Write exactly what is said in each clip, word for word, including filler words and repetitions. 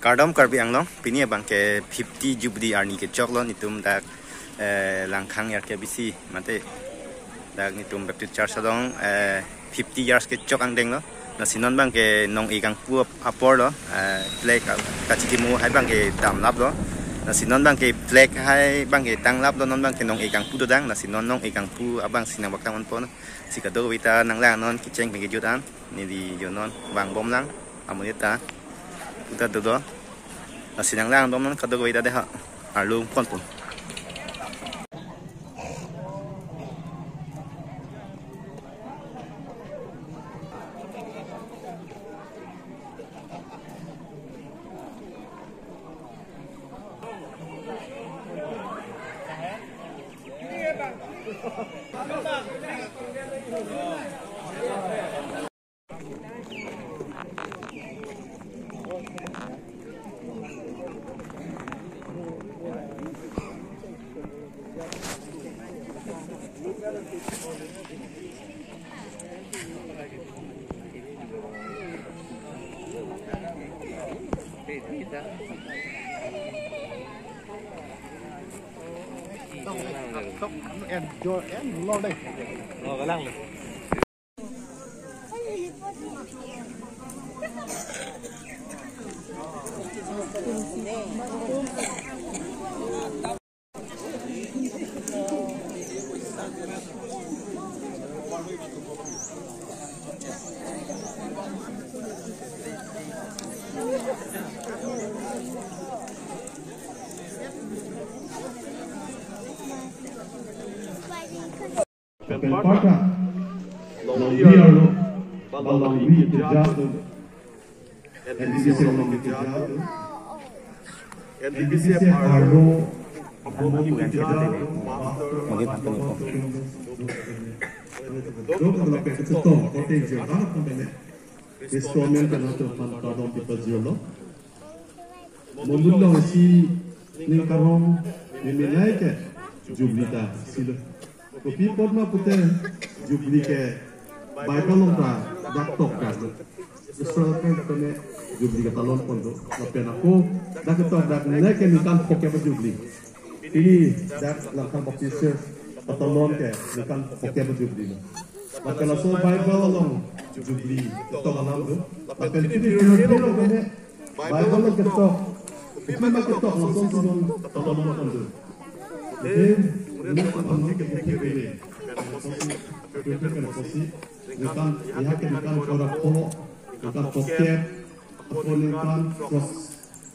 Kardom Karbi Anglong, pini abang ke fifty Jubilee arni kechoklo, netum dak, eh, Langkhang R K B C mate dak netum Baptist Church along, eh, fifty years kechok angdenglo. Lasi non abang ke nong-e kangpu ap-, aporlo, eh, flag a-, kachikimo hai abang ke damlaplo. Lasi non abang ke flag hai abang ke tanglaplo, non abang ke nong-e kangpu dodang. Lasi non nong-e kangpu abang si nang bak tang ponpo. Si kadokave ta nanglang non kecheng pen kejut an. Neli jo non vangbomlang, amonit ta puta dodo. Lasi nanglangdom non kadokave ta dei ha. Arlo ponpo. Lapen parta longri arlo ba longri keja atum, N B C C along keja atum, N B C C arlo among keja atum, pastor, dok lapen kachetong korte jirta atum pen instrument pen atum aphan kardom pipajirlo. Monit along isi ning karong nemenei ke Jubilee ta silo. Kopi apot ma pute Jubilee ke Bible along ta dak tok dak. Israel pen pen Jubilee ke talon pon do. Lapen ako dak tok dak ne ke ningkan phokep a-Jubilee. Pini dak Langkhang Baptist Church patalon ke ningkan phokep a-Jubilee. Lapen laso Bible along Jubilee tok alam do. Lapen pini pini pini Bible along ketok, pima ketok lason si non tolong tolong. Jadi, ini tolong ke ke ke ini. Ningkan, ya ke ningkan kora po, ningkan pocket, apo ningkan kos,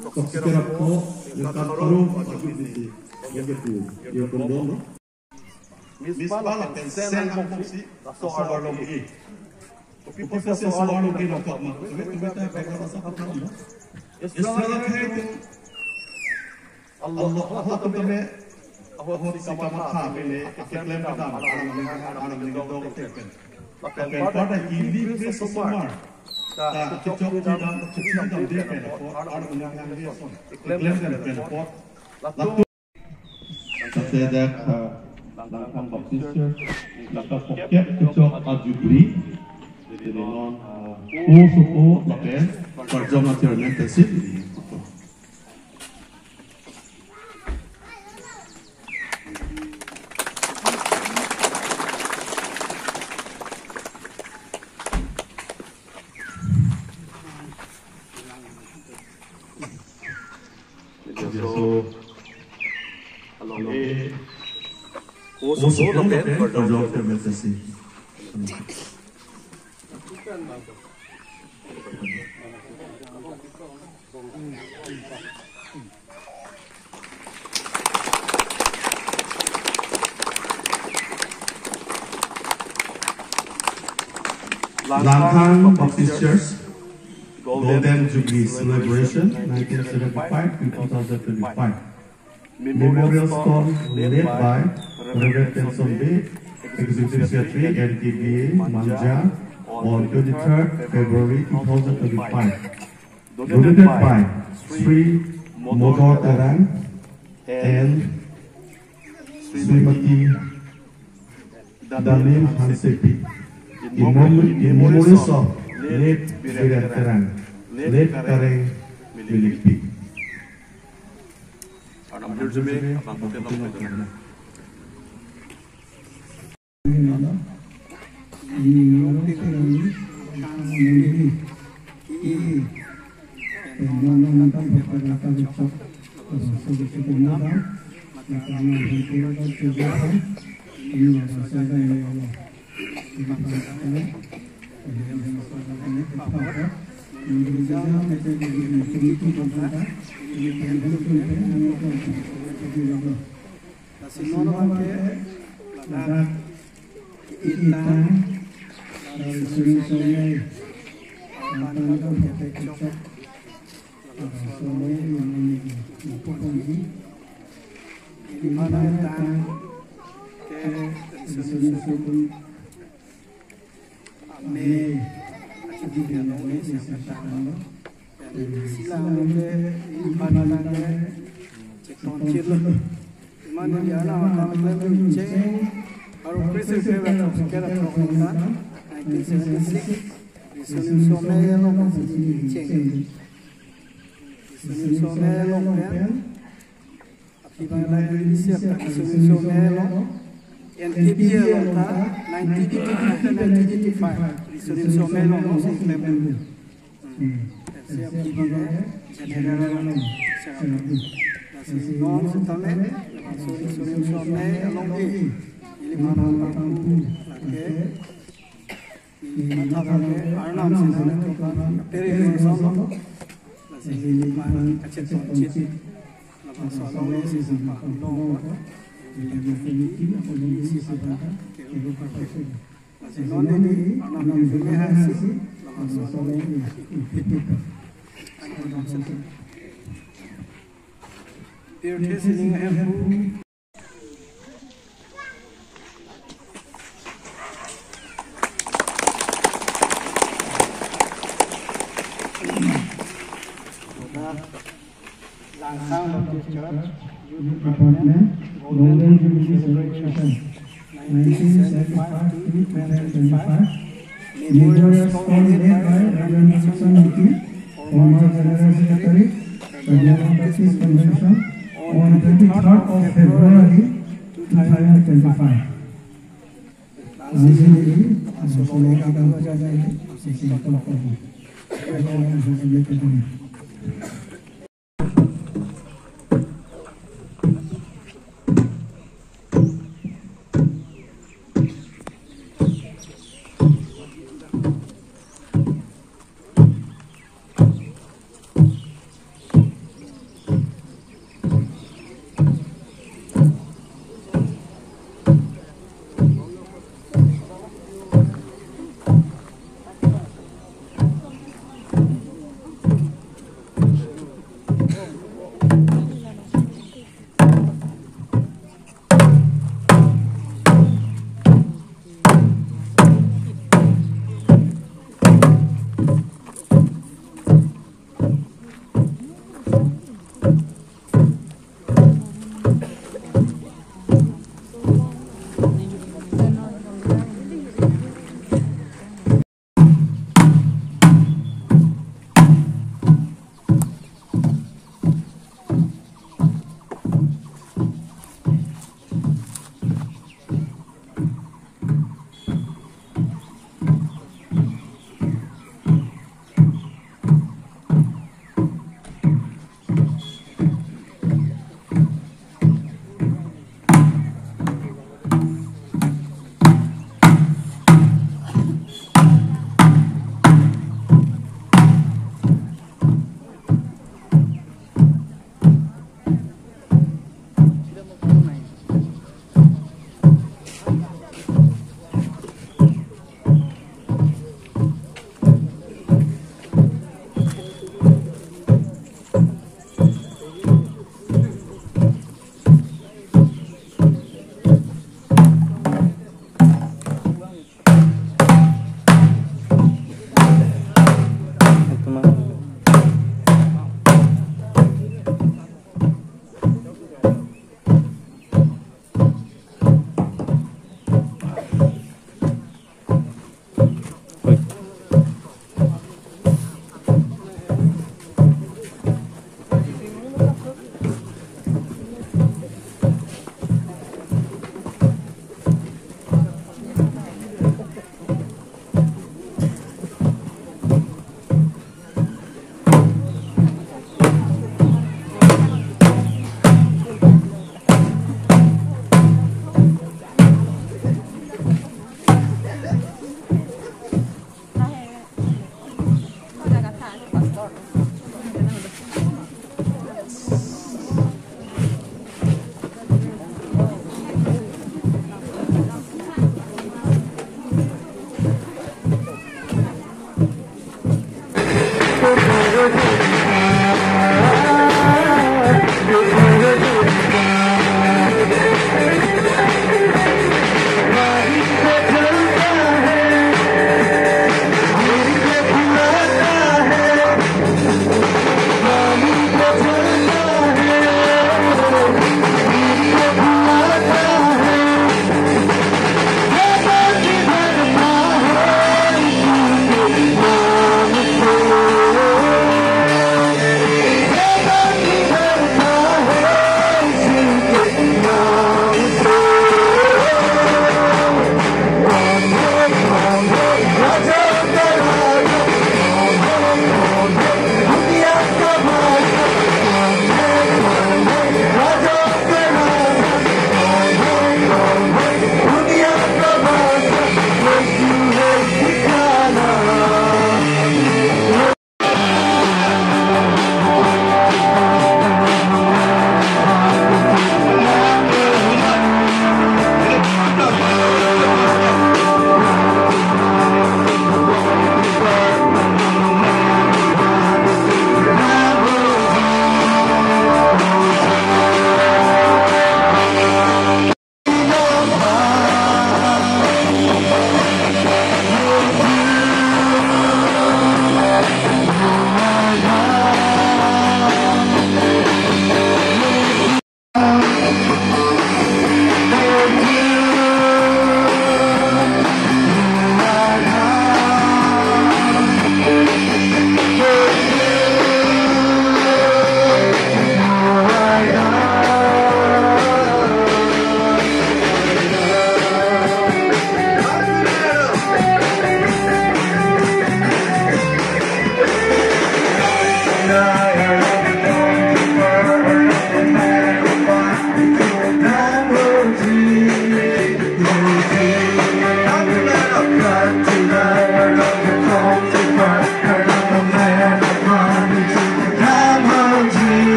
kos kera po, ningkan paru, aju di, ya ke tu, ya kondom, no? Mispa lapen seng angbong si laso arlo ke. Kopi apot si laso arlo ke nangkok ma. Tume tume ta bek laso apot ma. Israel akhei atum, Allah, Allah atum tame ahut si kamatha mene, akeklem kedam, alam ning, alam ning dok atum pen. Lapen parta ili pe sosomar. Ta kechok kedam, kechok kedam de pen apot, alam ning de son. Keklem kedam pen apot. Latum Kachethak, ah, Langkhang Baptist Church, ningkan phokep kechok a-Jubilee. Jadi non, ah, O sopo lapen karjong a-chairman pensi. Jadi, so, along e, O sopo lapen karjong a-chairman pensi. Langkhang Baptist Church Golden Jubilee Celebration nineteen seventy-five to two thousand twenty-five. Memorial stone laid by Reverend Tenson Bey, Executive Secretary, N T B A, Manja, on twenty-third February two thousand twenty-five. Donated by Sri Modor Terang and Srimati Dalim Hansepi. In mem-, in memories of late Biren Terang, late Kareng Lilipik. Arnam hirjume, abang hotel long hotel. Lasi non abang ke ladak itang dari suri sore, ladak ke kechok, sore yang ini pokoknya ini mana itang ke suri sore. Ame, aji dia lo, isi apa tang lo. Sila ke, ini pada ke, cek tongchir lo. Mane dia na, kami klem cheng. Aru Chris ke, ke, ke, ke, nineteen seventy-six. Riso Nimso Amen along, cheng. Riso Nimso Amen along pen. Aphi abang library isi apta Riso Nimso Amen along. N K B along ta nineteen eighty-two to nineteen eighty-five. Riso Nimso Amen along si klem. Hmm. Si aphi abang general along. Lasi non setame, so Riso Nimso Amen along e. Ili mana pangpu lake. Matha abang ke Arnam si nang tok abang peri lo solo. Lasi neli abang kachetongchit. Labangso along isi sapa lo. Lasi non neli Arnam hirjume hasi. Labangso along isi. Pirthe sining ahemphu. Langsang Baptist Church Youth Department Golden Jubilee Celebration nineteen seventy-five to twenty twenty-five. Memorial Stone led by Reverend Jackson Ingti, former General Secretary, Karbi Anglong Baptist Convention, on twenty-third of February two thousand twenty-five. Langsing neli, langsing neli, langsing neli.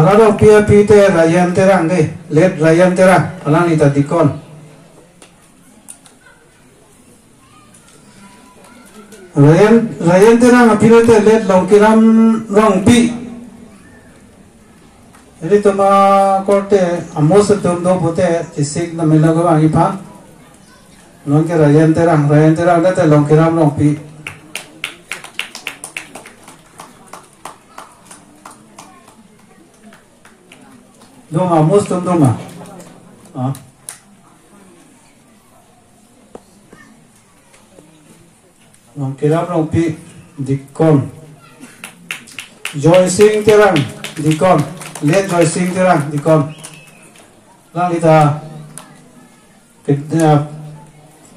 Rado P A P te Rayan Terang de, late Rayan Terang, alangli ta deacon. Rayan, Rayan Terang aphi lote late Longkiram Rongpi. Ilitum akorte amos atum do pute chisik na mela ko bang iphan. Non ke Rayan Terang, Rayan Terang lote Longkiram Rongpi. Doma, amos atum doma. Ah. Longkiram Rongpi, deacon. Joy Sing Terang, deacon. Late Joy Sing Terang, deacon. Alangli ta ke, ah,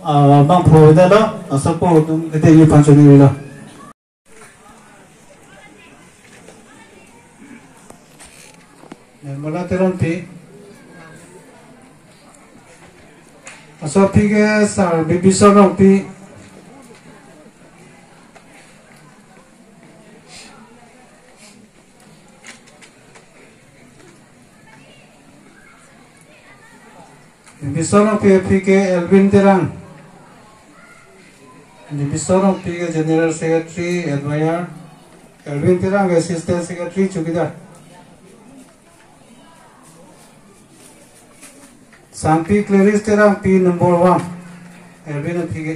ah, bangphu dalo, asopo atum kete ni panchoni lo. Nirmala Teronpi. Aso aphi ke Sir Bibison Rongpi. Bibison Rongpi aphi ke Elvin Terang. Bibison Rongpi ke General Secretary, Advisor. Elvin Terang ke Assistant Secretary, Chowkidar. Sangpi Clarice Terangpi number one. Elvin aphi ke.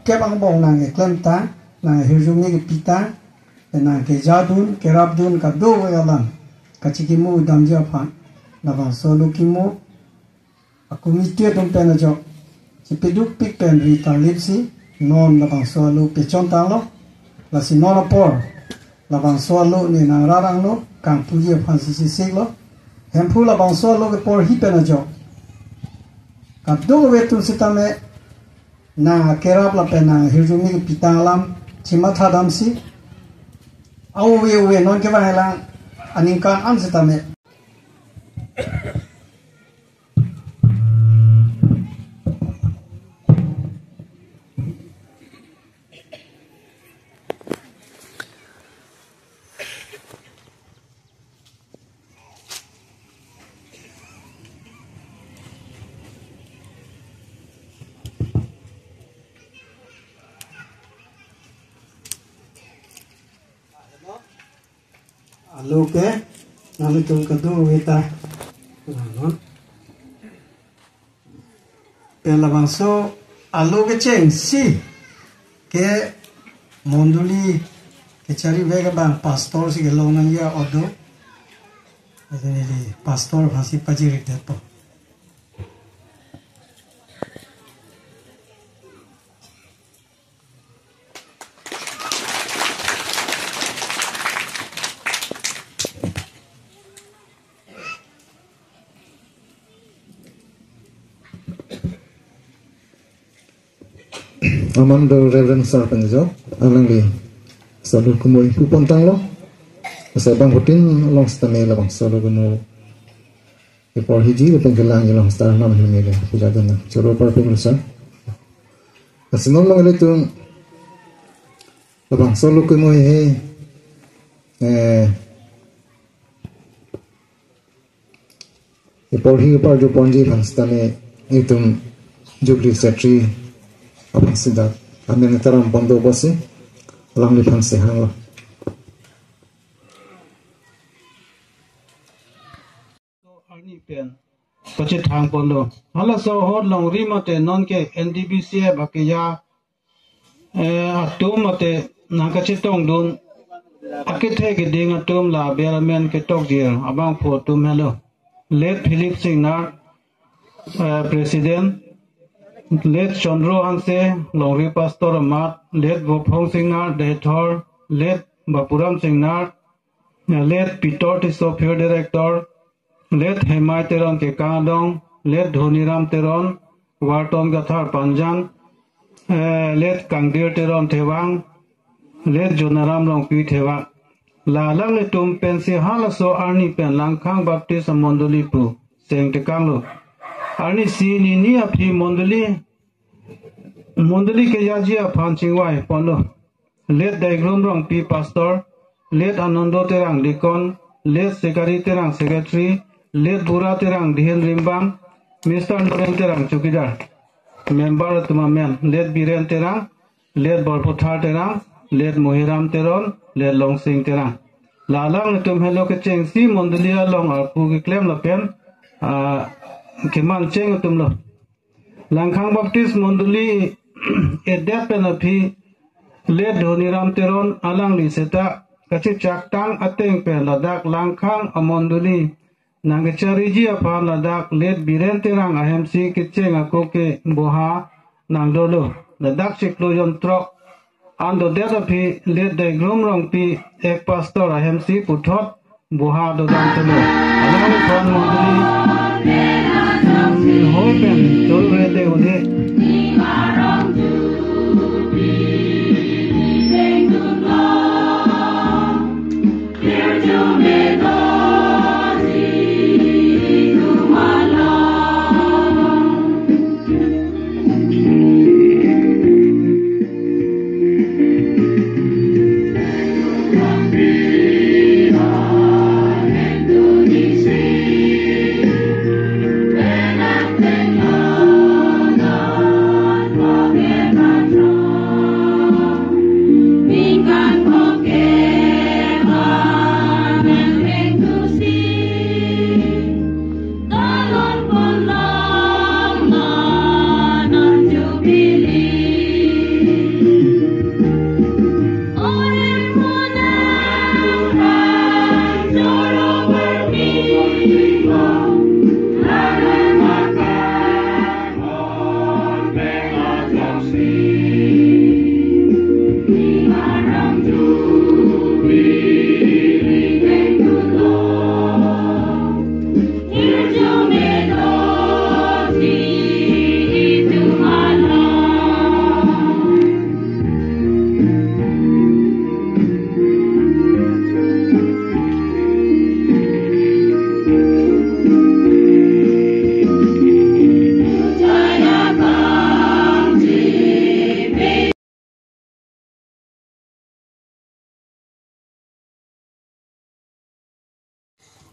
Kep angbong nangkeklem ta, nanghirjume kepi ta, nangkejadun, kerapdun kadokave alam kachikimo damji aphan, labangso alo kimo a-committee atum pen ajok chipidukpik pen ri tarlipsi non labangso alo pechontanglo. Lasi non apor labangso alo ne nangraranglo, kangpuji aphansi chisiklo. Hemphu labangso alo keporhi pen ajok kadokave atum sitame nangkerap lapen nanghirjume kepi ta alam chimatha damsi, ave ave non kevangji lang aningkan an sitame. Alo ke, nanglitum kadokave ta. Lanon. Pen labangso alo kechengsi ke mondoli kecharivek abang pastor si kelong nangji a-odo. Jadi pastor aphansi pajirikdetpo. Aman do Reverend Sir Penjo, alangli salu kemoi pupontanglo. Saya bangphutin along sitame labangso alo kemoi keporhiji lapen kelangji along sita nam hini le puja dana choro parping sir. Lasi non along ilitum labangso alo kemoi he, eh, keporhi parjuponji aphan sitame itum Jubilee Secretary aphan sida amen taram pondo bosi alangliphan si hanglo. Arni pen pachethang ponlo. Halaso ahut longri mate non ke N D B C F akeja, eh, atum mate nangkachetongdun akethe keding atum la beramen ketokjir abangphu atum helo. Late Philip Singnar, eh, President, late Chandro Hanse, longri pastor amat, late Vophong Singnar, Deithor, late Bapuram Singnar, eh, late Peter Tisso, Field Director, late Hemai Teron, Kekang Adong, late Dhoniram Teron, Wharton Kathar Panjan, eh, late Kangdir Teron Thevang, late Jonaram Rongpi Thevang. La alanglitum pensi halaso arni pen Langkhang Baptist Mondoli pu seng tekanglo. Arnisi nini aphi mondoli, mondoli kejaji aphan chingvai ponlo. Late Daigrum Rongpi pastor, Late Anando Terang Deacon, Late Sekari Terang Secretary, Late Bura Terang Dihen Rimbang, Mister Noren Terang Chowkidar. Member atum amen, Late Biren Terang, Late Borpothar Terang, Late Mohiram Teron, Late Longsing Terang. La alanglitum helo kechengsi mondoli along arpu keklem lapen, ah, kemancheng atumlo. Langkhang Baptist Mondoli edet pen aphi Late Dhoniram Teron alangli seta kachichaktang ateng pen ladak Langkhang amondoli nangkechariji aphan ladak Late Biren Terang ahemsi kecheng ako ke boha nangdolo. Ladak chiklo jonthrok an dodet aphi Late Daigrum Rongpi ek pastor ahemsi puthot boha dodam telo. Alangli aphan mondoli, mm, hoi pen chorure te ode.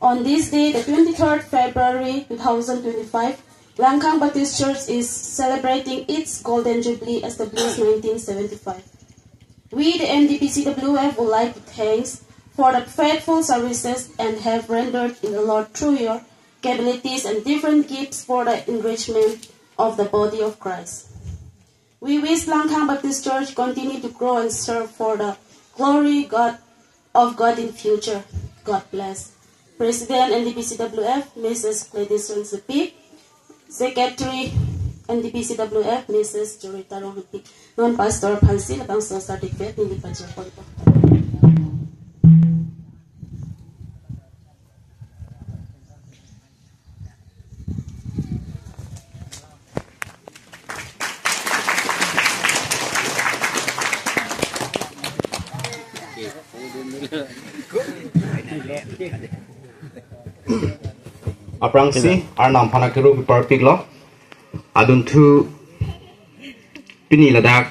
On this day, the twenty-third February two thousand twenty-five, Langkhang Baptist Church is celebrating its Golden Jubilee established nineteen seventy-five. We, the N D P C W F, would like to thanks for the faithful services and have rendered in the Lord through your capabilities and different gifts for the enrichment of the body of Christ. We wish Langkhang Baptist Church continue to grow and serve for the glory God of God in future. God bless. President N D P C W F, Missus Gladys Rongsepi. Secretary N D P C W F, Missus Jorita Rongsepi. Non Pastor aphansi labangso certificate neli pajirponpo. Aphrangsi Arnam aphan akero parpiklo. Adunthu pini ladak